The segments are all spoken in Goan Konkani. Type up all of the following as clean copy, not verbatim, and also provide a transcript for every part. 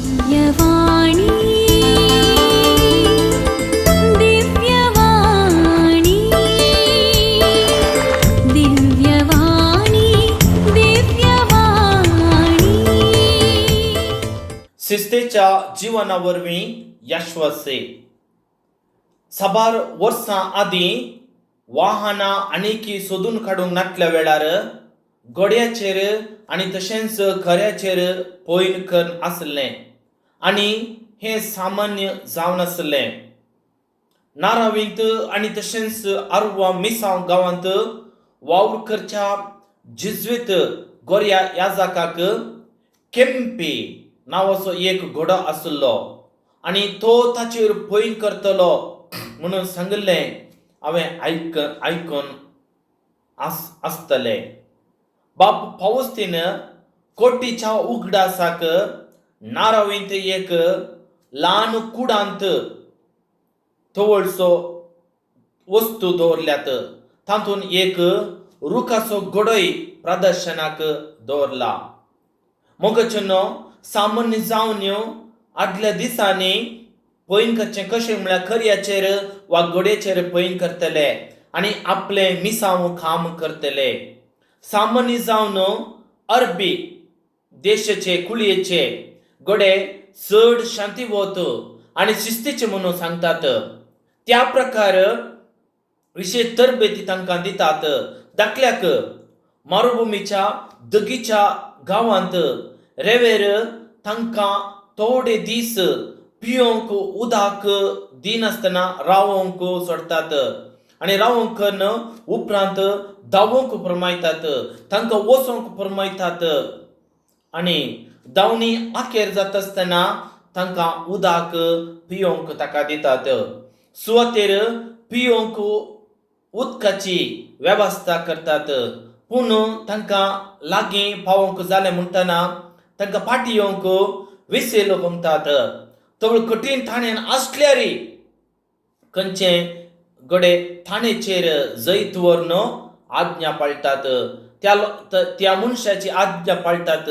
दिव्यवाणी, दिव्यवाणी, दिव्यवाणी, दिव्यवाणी. शिस्तेच्या जिवना वरवीं यशवसे. साबार वर्सां आदीं वाहनां आनीकी सोदून काडूंक नासल्या वेळार घोड्याचेर आनी तशेंच खऱ्याचेर पयण करून आसलें आनी हें सामान्य जावन आसलें. नारावींत आनी तशेंच आरवा मिसांव गांवांत वावर करच्या जिज्वीत गोऱ्या याजाकाक केम्पी नांवाचो एक घोडो आशिल्लो आनी तो ताचेर पयण करतलो म्हणून सांगिल्लें हांवें आयकून आसतलें. बाब पावस्तीन कोटीच्या उगडासाक नारावींत एक ल्हान कुडांत तवळसो वस्तू दवरल्यात, तातूंत एक रुखाचो घोडोय प्रदर्शनाक दवरला. मोगचेनो, सामान्य जावन आदल्या दिसांनी पयण करचें कशें म्हळ्यार खऱ्याचेर वा घोड्याचेर पयण करतले आनी आपलें मिसांव काम करतले. सामान्य जावन अरबी देशाचे कुळयेचे घोडे चड शांतीवत आनी शिस्तीचे म्हणून सांगतात. त्या प्रकार विशेश तरबेती तांकां दितात. धाकल्याक मरुभुमीच्या दगीच्या गांवांत रेवेर तांकां थोडे दीस पियोंक उदक दिनासतना रावोंक सोडटात आनी रावोंक करून उपरांत धांवोंक फरमायतात, तांकां वचोंक फरमायतात आनी धांवणी आखेर जाता आसतना तांकां उदक पियोंक ताका दितात. सुवातेर पियोंक उदकाची वेवस्था करतात, पूण तांकां लागीं पावोवंक जालें म्हणटना तांकां फाटीं येवंक विसेल हुमतात. तवळ कठीण थाण्यान आसल्यार खंयचे गडे थाणेचेर जैत व्हरून आज्ञा पाळटात, त्या मनशाची आज्ञा पाळटात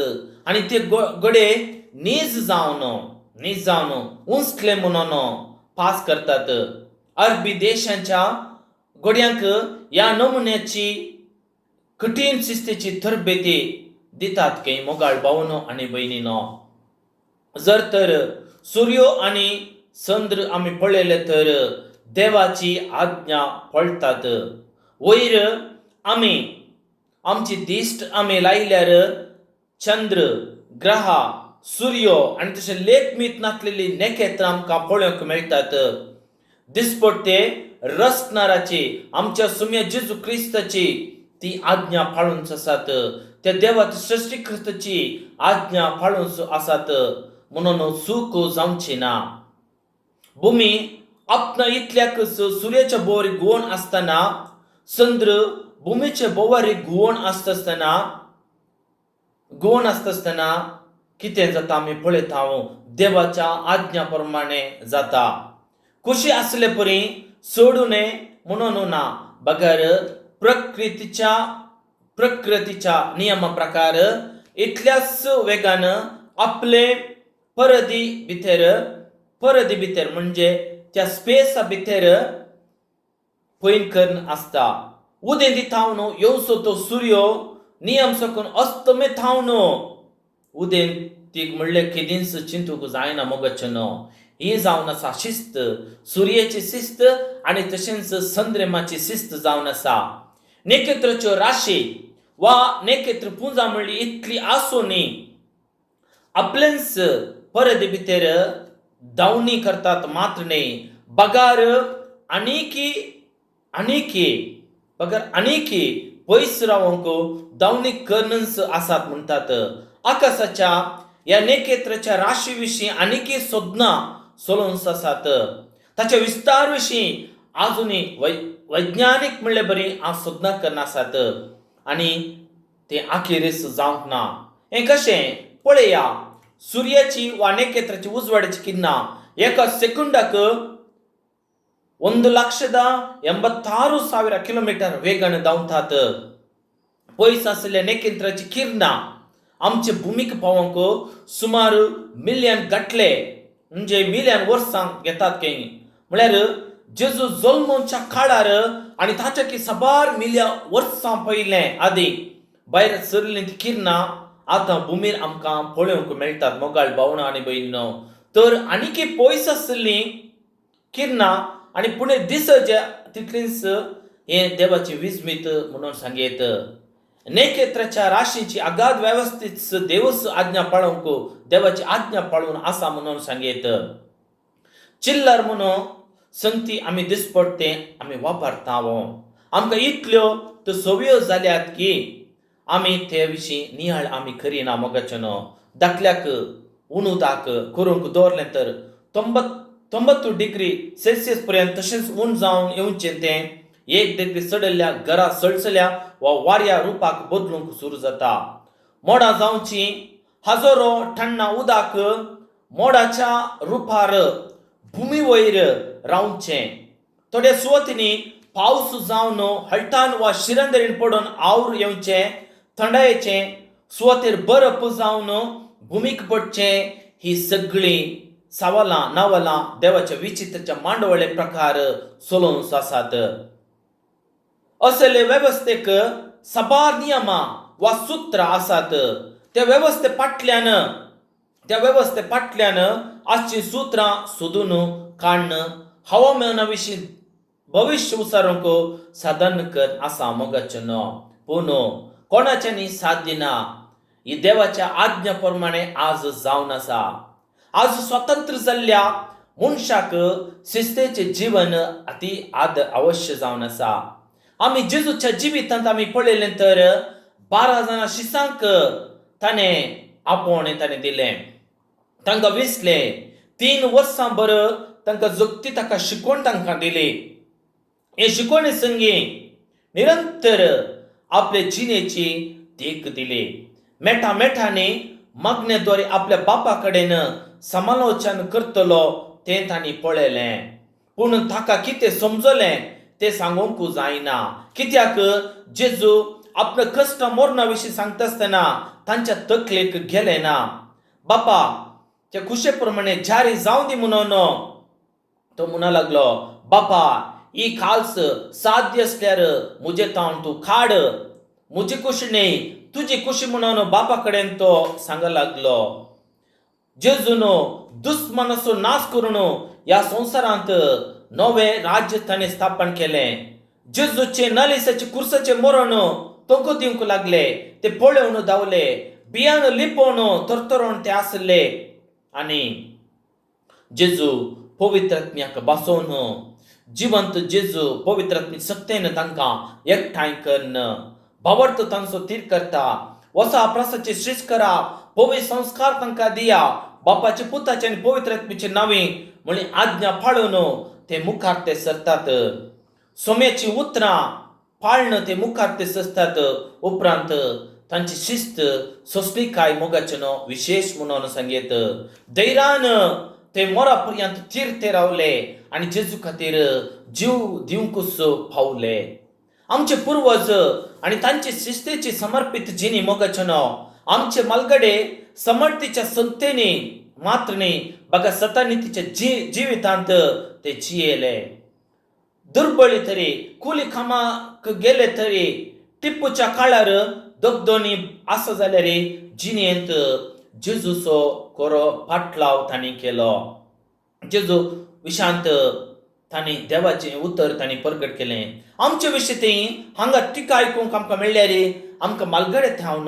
आनी ते गडे नीज जावन उंचले म्हणून पास करतात. अरबी देशांच्या गड्यांक ह्या नमुन्याची कठीण शिस्तीची तरबेती दितात खंय मोगाळ भावनो आनी भयणीनो. जर तर सुर्यो आनी चंद्र आमी पळयले तर देवाची आज्ञा पळटात. वयर आमी आमची दिश्ट आमी लायल्यार चंद्र, ग्रह, सुर्यो आनी तशें लेखमीत नासलेली नखेत्रां आमकां पळोवंक मेळटात. दिसपट्टे रचणाराची आमच्या सुम्या जेजू क्रिस्ताची ती आज्ञा पाळून आसात, त्या देवाची सृश्टीकृताची आज्ञा पाळून आसात म्हणून चूक जावची ना. भुमी आपणा इतल्याकच सुर्याच्या भोंवरी घुंवण आसतना, चंद्र भुमीचे भोंवरी घुंवण आसतना कितें जाता आमी पळयता, देवाच्या आज्ञा प्रमाणे जाता. खुशी आसले परी सोडू नये म्हणून ना, बगर प्रकृतीच्या नियमा प्रकार इतल्याच वेगान आपले परदी भितर म्हणजे त्या स्पेसा भितर पयण करून आसता. उदेंती थावन येवचो तो सुर्यो नियम सकून अस्तमे थावन उदेंतीक म्हणलें केदींच चिंतूंक जायना मोगाचें. ही जावन आसा शिस्त, सुर्याची शिस्त आनी तशेंच चंद्रमाची शिस्त जावन आसा. नखेत्राच्यो राशी वा नखेत्र पुंजा म्हणली इतली आसूनी आपलेंच परदी भितर धांवणी करतात मात्र न्हय, बगार आनीकी आनीकी बगर आनीकी पयस रावंक धांवणी करनच आसात म्हणटात. आकाशाच्या ह्या नखेत्राच्या राशी विशीं आनीकी सोदनां चलोवन आसात. ताच्या विस्तार विशीं आजुनूय वैज्ञानीक म्हणले बरी आज सोदनां करून आसात आनी तें आखेरीस जावंक ना. हें कशें पळया, सुर्याची वा नखेत्राची उजवाडाची किरणां एका सेकंडाक 1,86,000 किलोमिटर वेगान धांवतात. पयस आशिल्ल्या नखेत्राची किरणां आमचे भुमीक पावोवंक सुमार मिलियन गांठले म्हणजे मिलियन वर्सां घेतात खंय. म्हळ्यार जेजू जल्मोच्या काळार आनी ताच्या की साबार मिल्या वर्सां पयलें आदीं भायर सरिल्लीं तीं किरणां आतां भुमीर आमकां पळोवंक मेळटात मोगाळ भावणां आनी भयणीनो. तर आनीकय पयस आशिल्लीं किरणां आनी पुणे दिसचे तितलींच हें देवाचें विस्मीत म्हणून सांगयत. नेकेत्राच्या राशीची अगाध वेवस्थीत देवस आज्ञा पाळूंक देवाची आज्ञा पाळून आसा म्हणून सांगयत. चिल्लर म्हणून संगती आमी दिसपडटे आमी वापरता. आमकां इतल्यो त्यो सवयो जाल्यात की आमी ते विशीं नियाळ आमी करिना मोगाचें न्हू. धाकल्याक उणुदाक करूंक दवरलें तर 90 डिग्री सेल्सियस पर्यंत तशेंच उण जावन येवचें तें 1 डिग्री चडिल्ल्या घरा सळसळ्या वा वाऱ्या रुपाक बदलूंक सुरू जाता. मोडां जावची हजारो टन्नां उदक मोडाच्या रुपार भुमी वयर रावचें. थोड्या सुवातींनी पावस जावन हळटान वा शिरंदरीन पडून आवर येवचें. थंडायेचें सुवातेर बरप जावन भुमीक पडचें. ही सगळीं सवालां नवलां देवाच्या विचित्रच्या मांडवळे प्रकार चलोवन आसात. असले वेवस्थेक साबार नियमां वा सुत्रां आसात. त्या वेवस्थे फाटल्यान आसचीं सुत्रां सोदून काडून हवामाना विशीं भविश्य उसारूंक साधन कर आसा मोगाचें न्हू. पूण कोणाच्यांनी साथ दिना. ही देवाच्या आज्ञा प्रमाणे आज जावन आसा. आज स्वतंत्र जाल्ल्या मनशाक शिस्तेचें जिवन अती आद अवश्य जावन आसा. आमी जेजूच्या जिवितांत आमी पळयलें तर 12 जाणां शिसांक ताणें आपोवणें ताणें दिलें. तांकां विसलें. 3 वर्सां बर तांकां जगती ताका शिकवण तांकां दिली. हे शिकवणे संगी निरंतर आपले जिणेची देख दिली. मेटा मेटांनी मागणे द्वारे आपल्या बापा कडेन समालोचन करतलो तें तांणी पळयलें. पूण ताका कितें समजलें तें सांगूंक जायना, कित्याक जेजू आपल्या कश्ट मरणा विशीं सांगता आसतना तांच्या तकलेक गेलें ना. बापा त्या खुशे प्रमाणे जारी जावं दी म्हणून तो म्हणा लागलो, बापा ही काल्स साध्य आसल्यार म्हजे तावन तूं काड, म्हजी खुशी न्ही तुजी खुशी म्हणून बापा कडेन तो सांग लागलो. जेजून दुस्मानाचो नाश करून ह्या संवसारांत नवें राज्य ताणें स्थापन केलें. जेजूचे नलिसाचे कुर्साचे मरण तोंको दिवंक लागले. ते पळोवन धांवले. बियान लिपोवन तरतरोन ते आसले आनी जेजू पवित्र आत्म्याक बसोवन जिवंत जेजू पवित्र आत्म्या सक्तेन तांकां एकठांय कन्न भावार्थ तांचो तीर करता. वसा प्रसाचे श्रीच करा, पवित्र संस्कार तांकां दिया, बापाचे पुताचे आनी पवित्र आत्म्याचे नांवी म्हणली आज्ञा पाळून ते मुखार ते सरतात. सोम्याची उतरां पाळण ते मुखार ते सरतात. उपरांत तांची शिस्त सोंसणीकाय मोगाचें न्हू विशेश म्हणून सांगयत. धैर्यान ते मोरा पर्यंत तीर ते रावले आनी जेजू खातीर जीव दिवंकूच पावले. आमचे पुर्वज आनी तांची शिस्तेची समर्पीत जिणी मोगाचें न्हू आमचे मालगडे समर्थीच्या संतेनी मात्र न्ही बगा सतानितीच्या जिवितांत ते जियेले. दुर्बळी तरी कुली कामाक गेले तरी टिप्पूच्या काळार दोगदोनी आसा जाल्यार जिणेंत जेजूचो कोरो पाटलाव तांणी केलो. जेजू विशांत तांणी देवाचें उतर तांणी परगट केलें. आमचे विशीं ती हांगा टिका आयकूंक आमकां मेळ्ळ्यार आमकां मालगडे थावन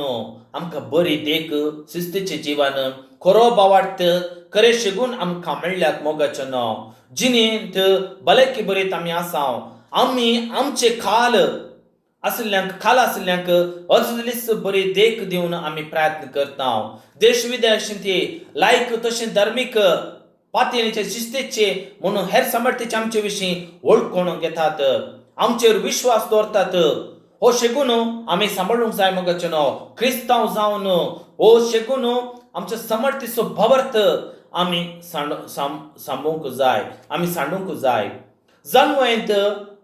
आमकां बरी देख शिस्तीचें जिवन खरो भावार्थ खरें शेगून आमकां मेळ्ळ्यात मोगाचें न्हू. जिणेंत भलायकी बरीत आमी आसा. आमी आमचे खाल आशिल्ल्यांक अजलीच बरी देख दिवन आमी प्रयत्न करता. देश विदेशांत लायक तशें धार्मीक पातयेचे शिस्तेचे म्हणून हेर समर्थीचे आमचे विशीं वळखून घेतात, आमचेर विश्वास दवरतात. हो शेगून आमी सांबाळूंक जाय मोगाचें न्हू. क्रिस्तांव जावन हो शेगून आमच्या समर्थीचो भावार्थ आमी सांबूंक जाय, आमी सांडूंक जाय. जानवयंत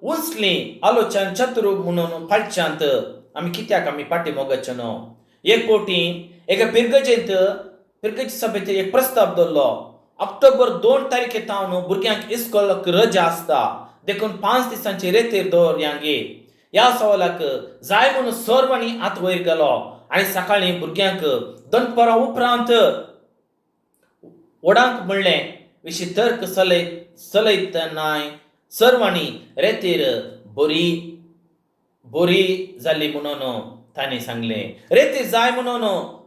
उंचली आलोचन चतुर म्हणून पाळच्यांत आमी कित्याक आमी फाटी मोगाचें न्हू. एक फावटी एका पिरगजेंत पिरगजी सभेंत एक प्रस्ताव दवरलो. ऑक्टोबर 2 तारखे थावन भुरग्यांक इस्कोलाक रजा आसता, देखून 5 दिसांची रेतीर दवरया गे. ह्या सवालाक जाय म्हणून सर्वांनी हात वयर गेलो आनी सकाळीं भुरग्यांक दनपरां उपरांत व्हडांक म्हणलें विशी तर्क चलयतनाय सर्वांनी रेतीर बरी बरी जाली म्हणून तांणी सांगलें. रेतीर जाय म्हणून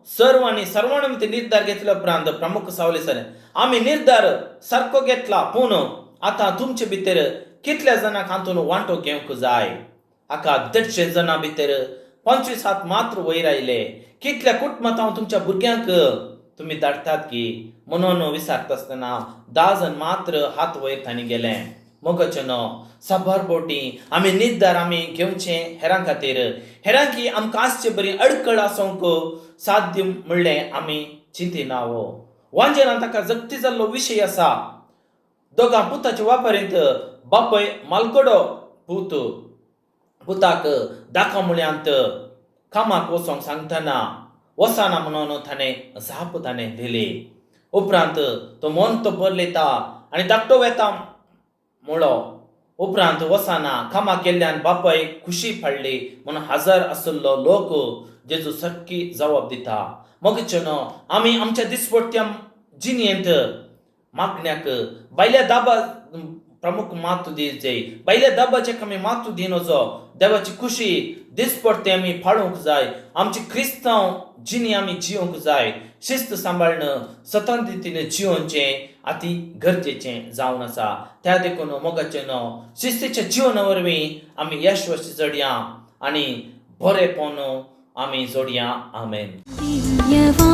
सर्वांनी सर्वांनी निर्धार घेतल्या उपरांत प्रमुख सावले सर आमी निर्धार सारको घेतला, पूण आतां तुमचे भितर कितल्या जाणांक हातून वांटो घेवंक जाय? हाका 150 जाणां भितर 25 हात मात्र वयर आयले. कितल्या कुटुंबांत हांव तुमच्या भुरग्यांक तुमी धाडटात की म्हणून विचारता आसतना 10 जाण मात्र हात वयर तांणी गेले. मोगाचे न्हू साबार बोटी आमी निर्धार आमी घेवचे हेरां खातीर, हेरांकी आमकां आसचे बरी अडकळ आसूंक साध्य म्हणलें आमी चिंतिना. हो वांजेरान ताका जगती जाल्लो विशय आसा. दोगां पुताच्या वापरींत बापय मालकडो पूत पुताक दाखो मुळ्यांत कामाक वचोंक सांगतना वचना म्हणून ताणें जाप ताणें दिली. उपरांत तो मन तो बरयता आनी धाकटो वेता म्हळो. उपरांत वचना कामाक गेल्ल्यान बापाय खुशी पडली म्हणून हजर आशिल्लो लोक जेजू सारकी जबाब दिता. मोगचे न्हू आमी आमच्या दिसपट्ट्या जिणेंत मागण्याक भायल्या दाबा प्रमुख मातू दी जाय. भायल्या दाबाचें आमी मातू दिनचो देवाची खुशी दिसपट्टे आमी पाळूंक जाय. आमची क्रिस्तांव जिणी आमी जियोंक जाय. शिस्त सांबाळण स्वतंत्रतेन जियोवचें अती गरजेचें जावन आसा. त्या देखून मोगाचें न्हू शिस्तीच्या जिवना वरवीं आमी यशवशी जोडया आनी बरेपण आमी जोडया. आमेन. दिव्यवाणी.